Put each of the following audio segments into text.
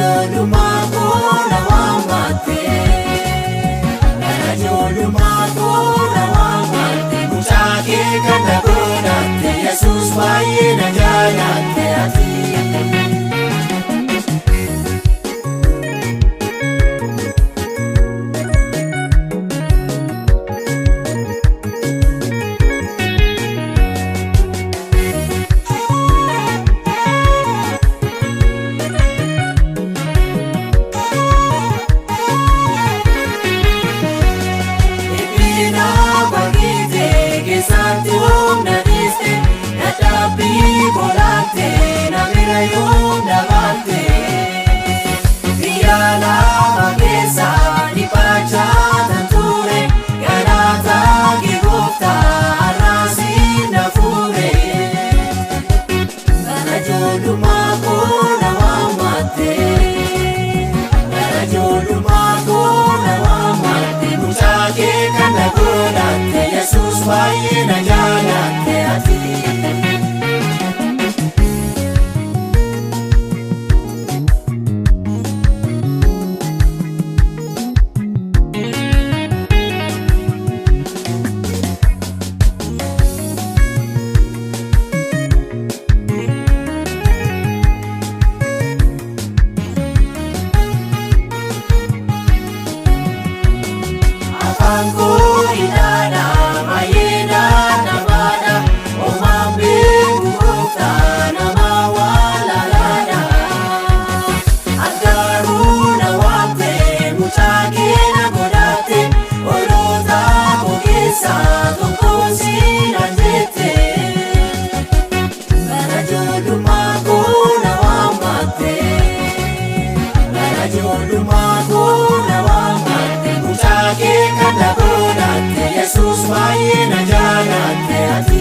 Ijoollummaa koo na waammatte, gara ijoollummaa koo na waammatte, mucaa kee kan na godhatte, Yesuus baay'ee na jaalatte ati. Dhiphina barriite keessatti humna dhiiste, dadhabbii kolaatte na bira yoom dabaatte. Biyya lafa keessa dhiphachaa tan ture, galata kee gooftaa har'aasiin na fuure. Bara ijoollummaa koo na waammatte, gara ijoollummaa koo na waammatte, mucaa kee kan na godhatte, Yesuus baay'ee na jaalatte ati. Afaan koo hidhaadha, baay'eedha namaadha, homaan beeku gooftaa nama waalaalaadha. Garuu na waamte, mucaa kee na godhatte, hoolota koo keessaa tokko si na jette. Bara ijoollummaa koo na waammatte, gara ijoollummaa koo na waammatte, mucaa kee kan na godhatte, Yesuus baay'ee na jaalatte ati.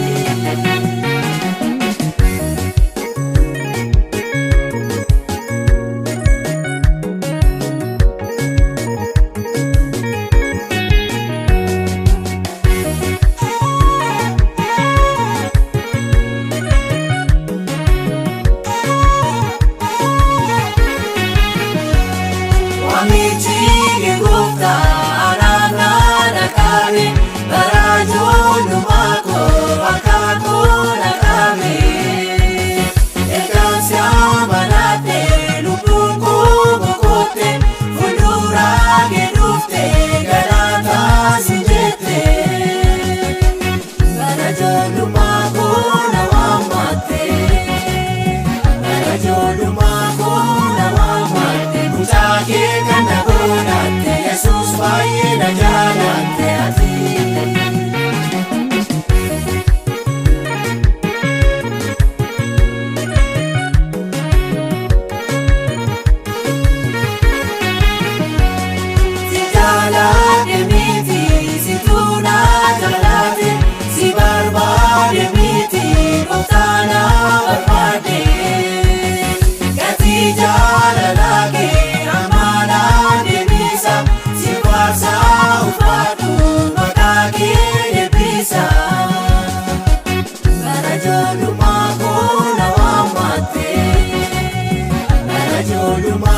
Waamichi kee gooftaa anaaf na dhaqabe, bara ijoollummaa koo harka koo na qabe. Ergaan si amanadhe lubbuun koo boqotte, fuuldura kee dhufte galata si jette. Bara ijoollummaa koo na waammatte, gara ijoollummaa koo na waammatte, mucaa kee kan na godhatte, Yesuus baay'ee na jaalatte ati. Si jaaladhe miti, situ na jaalate, si barbaade miti, gooftaa na barbaade. Gatii jaalala kee ammaanaan deebisa, si faarsaa ulfaadhu maqaa kee eebbisa. Bara ijoollummaa koo na waammatte, gara ijoollummaa.